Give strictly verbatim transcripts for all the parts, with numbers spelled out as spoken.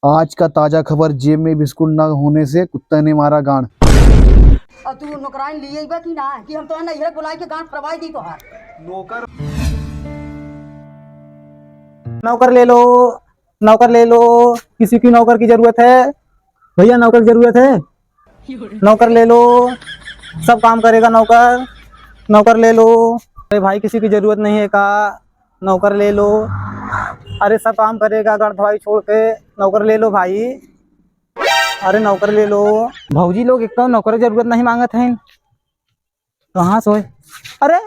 आज का ताजा खबर, जेब में बिस्कुट ना होने से कुत्ते ने मारा गांड। और तू नौकराइन लिए बा कि ना, कि हम तो है ना, इहरे बुलाई के गांड फरवाई दी तोहार। नौकर नौकर ले लो, नौकर ले लो, किसी की नौकर की जरूरत है? भैया, नौकर की जरूरत है? नौकर ले लो, सब काम करेगा नौकर, नौकर ले लो। अरे भाई, किसी की जरूरत नहीं है का? नौकर ले लो। अरे, सब काम करेगा, गांड फरवाई छोड़ के, नौकर ले लो भाई। अरे, नौकर ले लो। भौजी लोग एक तो नौकर की जरूरत नहीं मांगत हैं। कहाँ सोए? अरे,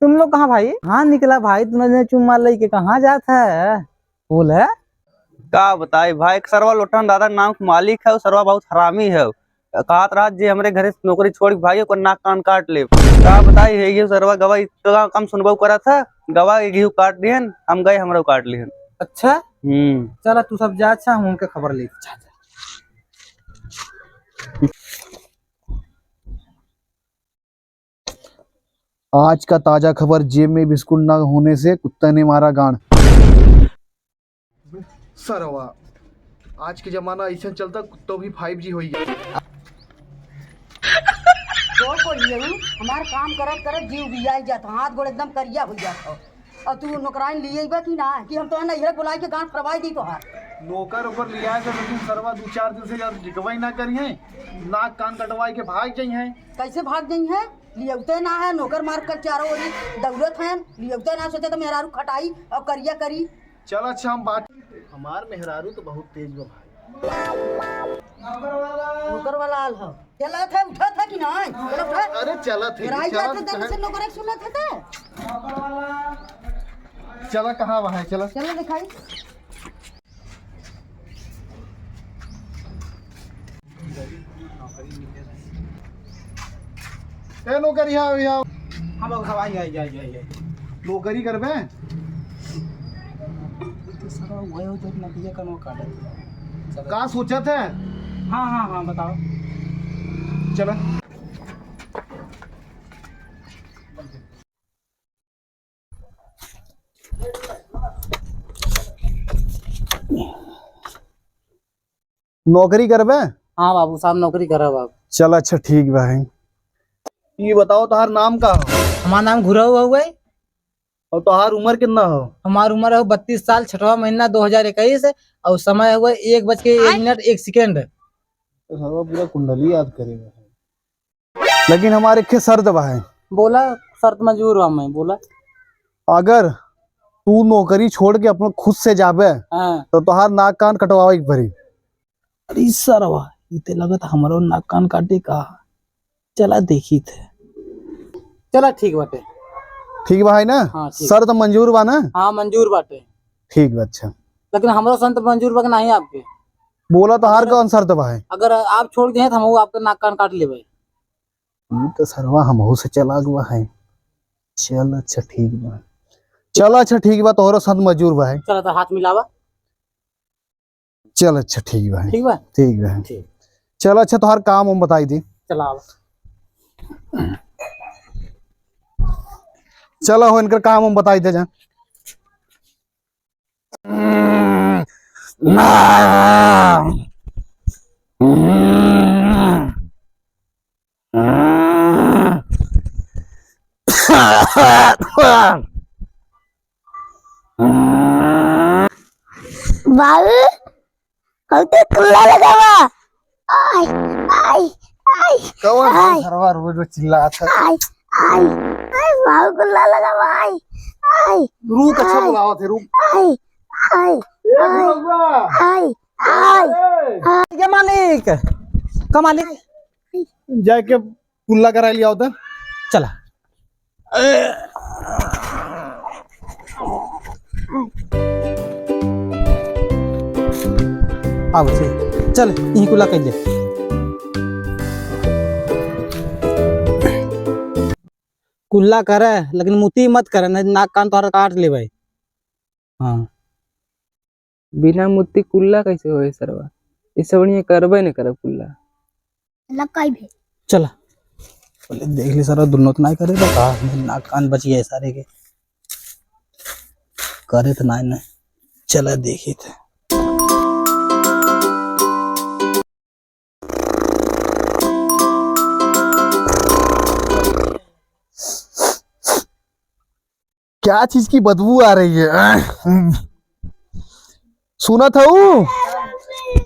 तुम लोग कहाँ भाई? हाँ निकला भाई, तुमने चुम्मा लेके कहाँ जात है? बोल है? का बताई भाई, एक सरवा लोटन दादा नाम के मालिक है, उ सरवा बहुत हरामी है। कहत रहा जे हमरे घरे से नौकरी छोड़ के भाई, ओकर नाक कान काट लेब। का बताई है, ये सरवा गवा इतना कम सुनबो करत है, गवा के गेहूं काट दिहन, हम गए हमरो काट लिहन। अच्छा? हम्म। चला तू सब जा, अच्छा हम उनके खबर ले। जा, जा। आज का ताजा खबर, जेब में बिस्कुट ना होने से कुत्ता ने मारा गांड। सरवा, आज के जमाना ऐसे चलता, कुत्तो भी फाइव जी होई गया। जोर को लिए हूँ, हमार काम करत करत जीव बियाई जात, हाथ गोड़ एकदम करिया हो जात हो। और तू नौकराइन लिए बा कि ना, कि हम तो है ना, इहरे बुलाई के गांड फरवाई दी तोहार। नौकर ओकर लिया के, लेकिन सरवा दो चार दिन से यार दिखवाई ना करी है, नाक कान कटवाई के भाग जाई है। कैसे भाग जाई है? लियौते ना है, नौकर मार कर चारों ओरी दौड़त हैं, लियौते ना सोचे तो मेहरारू खटाई और करिया करी। चल अच्छा, हम बात, हमार मेहरारू तो बहुत तेज बा भाई। नौकर वाला आल हो। चलत है, उठत है कि नहीं? चलत है? अरे चलत है, डराई चलत जात है, है। जब से नौकर एक सुनत है ते। चला, कहाँ बा है? चला। चला दिखाई। ए नौकरी, आओ, आओ। हाँ बाबू साहब, आई, आई, आई, आई, आई। नौकरी करबे? तो साला वही हो जो नदिया का नौका है। चलो। का सोचत है? हाँ, हाँ, हाँ, बताओ। चला। नौकरी करबे? हाँ बाबू साहब, नौकरी करब बाबू। चल अच्छा ठीक बा है। ये बताओ तोहार नाम का हो? हमार नाम घुरहु हउवे। और तोहार उम्र कितना हो? हमार उम्र है बत्तीस साल, छठवा महीना दो हजार इक्कीस, और समय हुआ एक बज के एक मिनट एक सेकंड। तो साला पूरा कुंडली याद करेगा। लेकिन हमार एक शर्त बा है। बोला, शर्त मंजूर बा मैं, बोला। अगर तू नौकरी छोड़ के अपना खुद से जाबे, हाँ। तो तोहार नाक कान कटवावे के पड़ी। अरे सरवा, ई ते लगत हमरो नाक कान काटे का। चला देखी थे। चला ठीक बाटे। ठीक बा है ना? हाँ, ठीक। शर्त मंजूर बा ना? हाँ, मंजूर बाटे। ठीक बा, अच्छा। लेकिन हमरो शर्त मंजूर बा कि नहीं आपके? बोला तोहार कौन शर्त बा है? अगर आप छोड़ दिए तो हम आपके नाक कान काट लेबे। ई तो सरवा हमहू से चालाक बा है। चल अच्छा ठीक बा। चल अच्छा ठीक बा, तोहरो साथ मजूर बा है। चल तो हाथ मिलावा। चल अच्छा ठीक बा है। ठीक बा? ठीक बा है। ठीक। चल अच्छा तोहार काम हम बताई दी। चल आवा। चल हो इनकर काम हम बताई दे जा। बाबू, कौन कुल्ला लगावा? आई, आई, आई, कौन है आई। घरवा रोज रोज चिल्लात है? आई, आई, आई, बाबू कुल्ला लगावा, आई, आई, रुक, अच्छा आई, बुलावत है, रुक। आई, आई, ए, आई, बुलौआ। आई, आई, ए। आई। का मालिक? का मालिक? जाके कुल्ला कराई लिया होता। चला। आव से, चल, यहीं कुल्ला कर ले। कुल्ला करे, लेकिन मुती मत करे, नहीं नाक कान तोहरा काट लेबे। हाँ। बिना मुत्ती कुल्ला कैसे होए सरवा? इससे बढ़िया करबे न करब कुल्ला। लकाई भी। चला। पहले देख ले सरवा, दुन्नो तो नाई करे बा का? नाक कान बच गए सारे के। करे तो नाई ना। चला देखी थे। क्या चीज की बदबू आ रही है? सुनत हऊ?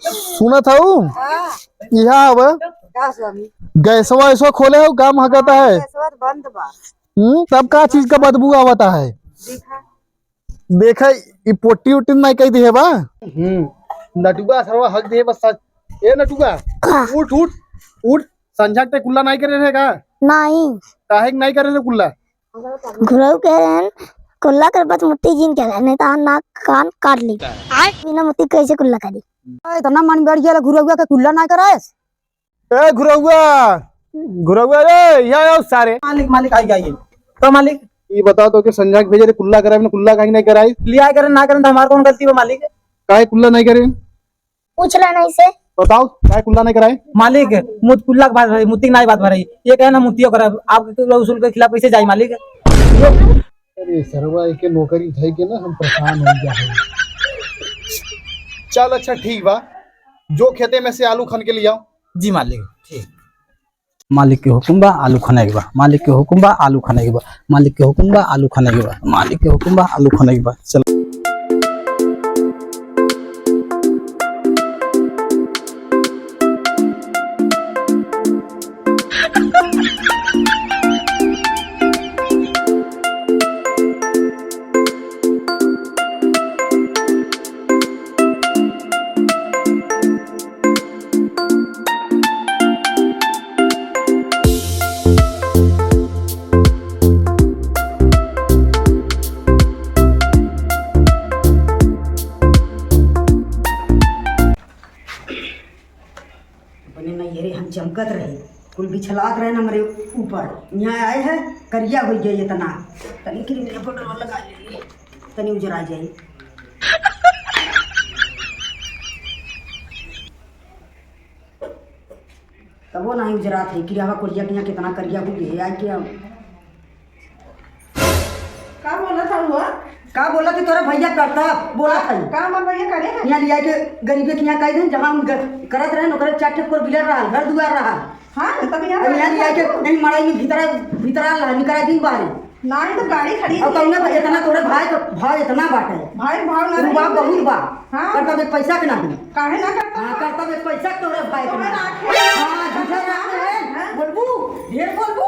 सुनत हऊ? हाँ। यहाँ आवा। का स्वामी? गैसवा वैसवा खोले हऊ, काम हकता है। गैसवा तो बंद बा। हम्म, तब का चीज का बदबू आवता है? देखा। देखा, ई पोटी उटी नाई कई दिहे बा। हम्म, नटुआ सरवा हक दिहे बस। ए नटुआ, का? उठ, उठ, उठ। संझा के कुल्ला नाई करे रहे का? नाई। काहे के नाई करे रहे कुल्ला? घुरऊ कह रहे हैं, कुल्ला कर बस मुत्ती जिन कह रहे हैं, नहीं तो नाक कान काट ली। बिना मुत्ती कैसे कुल्ला करी? ए, इतना मन बढ़ गया घुरउआ के कुल्ला ना कराएस। ए घुरउआ, घुरउआ रे, यहाँ आओ सारे। मालिक, मालिक, आई, आई। तो मालिक, ये बताओ तो कि संझा के भेजे रे कुल्ला कराए, कुल्ला काहे नहीं कराई? लिया करे ना करे तो हमार कौन गलती बा मालिक? काहे कुल्ला नहीं करे? पूछ ला नहीं से। बताओ, काहे कुल्ला नहीं कराए? मालिक, मुत कुल्ला के बात भरी, मुत्ती के नाई बात भरी। ये कहे ना मुत्तियो करे, आप उसूल के खिलाफ कैसे जाई मालिक? अरे सरवा, एके नौकरी धई के ना हम परेशान हो गया है। चल अच्छा ठीक बा, जो खेते में से आलू खन के लियाओ। जी मालिक, ठीक। मालिक के हुकुम बा, आलू खनाई के बा। मालिक के हुकुम बा, आलू खनाई के बा। मालिक के हुकुम बा, आलू खनाई के बा। मालिक के हुकुम बा, आलू खनाई के बा। चल। अपने नैहरे हम चमकत रही, कुल बिछलात रहे न हमरे ऊपर। यहाँ आए हैं, करिया हो गए इतना। तनी क्रीम पाउडर लगा लेंगे, तनी उजरा जाए। तबो नहीं उजरात है, किरावा कोरिया के यहाँ कितना करिया हो गए, आए के हम। का बोलत हऊ हो? का बोलत है तोरा भैया करता? बोलत है। का हमार भैया करे है? यहाँ लिया के गरीबे के यहाँ कह दे, जहाँ हम ग-, करत रहे, ओकरे चार ठे four wheeler रहा, घर दुआर रहा। हाँ, तब यहाँ अब यहाँ लिया के नहीं मड़ाई में भीतरा, भीतरा रहा, निकरा दिन बाहर। नहीं तो गाड़ी खड़ी और है। कौनो भाई इतना तोरे भाई का भाव इतना बाटे। भाई भाव ना तू रही। बाप बहुत बा। हाँ। पर तब एक पैसा के नहीं। काहे ना करता? हाँ, करता एक पैसा के तोरे भाई के तोरे नहीं। राखे। हाँ, झूठा राखे है। हाँ। बोलबू, ढेर बोलबू,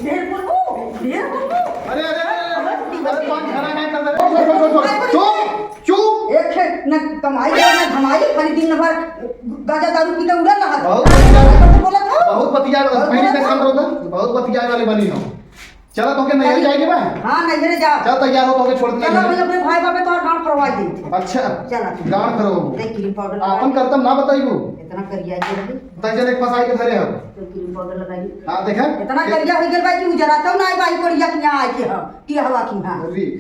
ढेर बोलबू, ढेर बोलबू। अरे, अरे, अरे, अरे, अरे, पान खाना नहीं करता। छोड़, छोड़, छोड़, छोड़। चुप, चुप। एक है, न कमाई है, न धमाई, खाली दिन भर गांजा दारू पी के उड़ल रहा। बहुत बतिया, तो बोलत हो। बहुत बतिया, बहुत पहले से बतिया। काम करता, बहुत बतिया वाले बनी हो। चला, तोके नैहर जाए के बा? हाँ, नैहरे जा। चल, तैयार हो, तोके छोड़ दिया चला, जाए। अभी अपने भाई बापे तोहर गांड फरवाई देई। अच्छा, चला। गांड फरवाबू। देख, क्रीम पाउडर लगा आपन ली। करतब ना बताइबू। इतना करिया के रही। तै जने फंसाई के धरे हो। तो क्रीम पाउडर लगा ली। हाँ, देखा? इतना के- करिया हो गेल बा कि उजरातौ ना आई बा, ई कोरिया के यहाँ आके हम, कि हवा की यहाँ। अरे।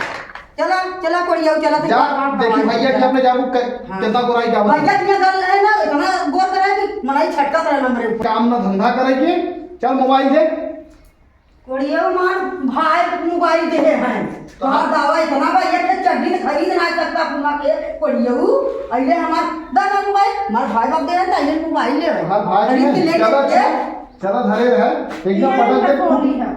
चला, चला कोरिया, चला, तो जा, गांड देखी फरवाई भैया दे, कि चला। अपने जाबू क-, हाँ। कितना गोराई जाबू। भैया के यहाँ गल है ना, इतना गोर करे कि मलाई छटकत रहे हमरे ऊपर। काम ना धंधा करे के, चल मोबाइल दे। कोड़ियो मार भाई मोबाइल देहे हैं। तोहार दावा इतना बा, एक ठे चड्डी तो खरीद ना सकता पूरा के कोड़ियो। अइले हमार दादा मोबाइल, हमार भाई बाप देहे हैं, तो अइले मोबाइल ले। हमार भाई खरीद के है, ले चला, के चला, चला धरे रहे, एक दिन ये पटक के हमका फूट, फोड़ी है।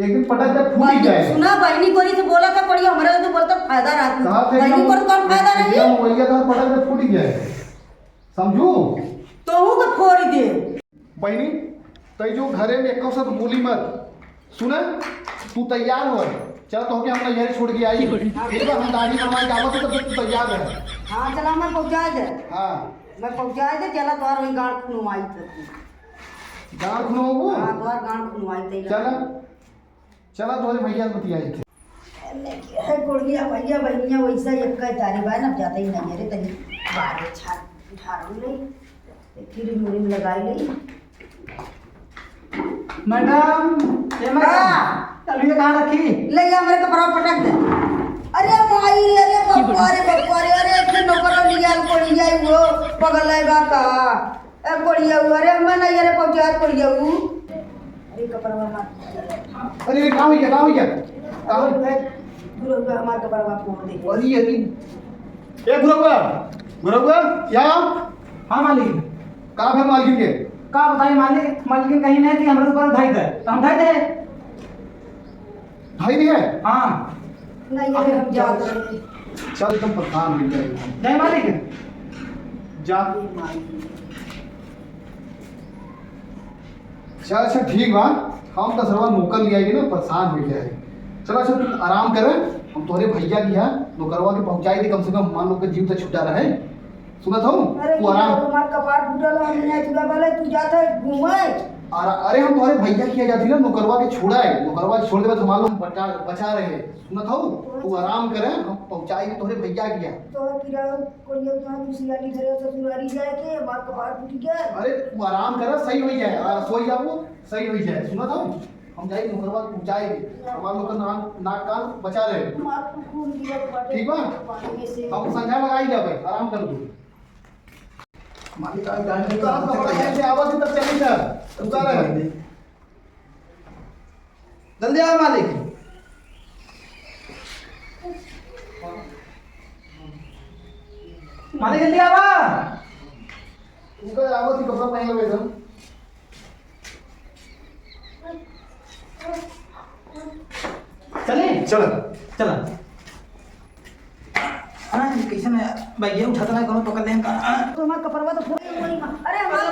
एक दिन पटक के फूट बहिनी, जाए। सुना, बहिनी कोरी से बोला था, कोड़ियो हमरे से बोलता फायदा रहती। कहाँ से बहिनी एकदम, कोरी कौन फायदा रही? एकदम वही था, पटक के फूट जाए। समझू? तोहू के फोड़ दे। बहिनी, तई जो घरे में एको साथ बोली मत। सुना, तू तैयार हो, चल तोहके हम नैहरे छोड़ के आई। एक बार हम दाढ़ी बनवाए के आवत है, तब तक तू तैयार रह। हाँ, चला, मैं पहुँचा दे। हाँ। मैं पहुँचा दे, चला तोहार वही गांड खुनवाई थे। गांड खुनवाबू? हाँ, तोहार गांड खुनवाई थे। चला। चला तोहरे भैया से बतियाई थे। है गोड़िया भैया बहिनिया वैसा ही एक्का तारी बा ना, जाते ही नहीं रे, तनी बाहर छा झाड़ू ले, क्रीम उरीम लगाई ले। मैडम, ए मैडम, का? तलुए कहाँ रखी? ले जा, मेरे कपड़ा पटक दे। अरे माई, अरे बप्पा रे, बप्पा रे, अरे एक नौकर लिया, गोड़िया वो पगल है बा का? ए, कोड़ियाऊ, अरे, हमें नहीं, अरे, पहुँचा, कोड़ियाऊ। अरे, कपड़वा मार। अरे, अरे, का हो गया, का हो गया? का हो अरे, भाई, गुरौआ हमार कपड़वा फोड़ दे। अरे, अरे। ए, गुरौआ, गुरौआ, यहाँ। हाँ, मालिक। का भे मालकिन के? का बताई, मालिक, मालकिन कहीं नहीं थी, हमरे ऊपर उठाई दे। तो हम उठाई दे। उठाई दे? हाँ। नहीं, ये हम जात रहे। चल, तुम परेशान हो जाएगी। नहीं मालिक। जा। अच्छा, अच्छा, ठीक बा। हम तो सरवा नौकर ले आएगी ना, परेशान हो जाए। चलो, अच्छा, तू आराम करे, हम तोहरे भैया की यहाँ नौकरवा के पहुँचाई दे, कम से कम हमार लोग के जीव तो छुटा रहे। सुनत हऊ? अरे, तू आराम। हमार कपार फूटल, हम नहीं चुका वाला, तू जात है घूमे। अरे, अरे, हम तोहरे भैया की यहाँ जाती ना, नौकरवा के छोड़ा है, नौकरवा के छोड़ देबे तो हमार लोग बचा, बचा रहे। सुनत हऊ? तू आराम करे, हम पहुँचाई दे तोहरे भैया की यहाँ। तो किराया कोड़िया तो हम सियाली धरे ससुरारी जाए के, हमार कपार फूट गया। अरे, तू आराम करे, सही हो जाए, आ, सोई जाबो, सही हो जाए। सुनत हऊ? हम जाई नौकरवा के पहुँचाई दे, हमार लोग का नाक, नाक कान बचा रहे। हमार तो खून गिरत बाटे ठीक बा? पानी में से। हम संझा लगाई जाबे, आराम कर तू। मालिक, आ, गाड़ी में तो आपका बड़ा से आवाज ही तब चली था, रुका रहे। जल्दी आओ मालिक। मालिक, जल्दी आवा। उनका आवाज ही कपड़ा पहन लो एकदम। चले? चल। चला। हाँ, ये कैसे मैं बैगिया उठाता ना, कोनो पकड़ लें का? हाँ। तो हमार कपड़वा तो फोड़, अरे हमार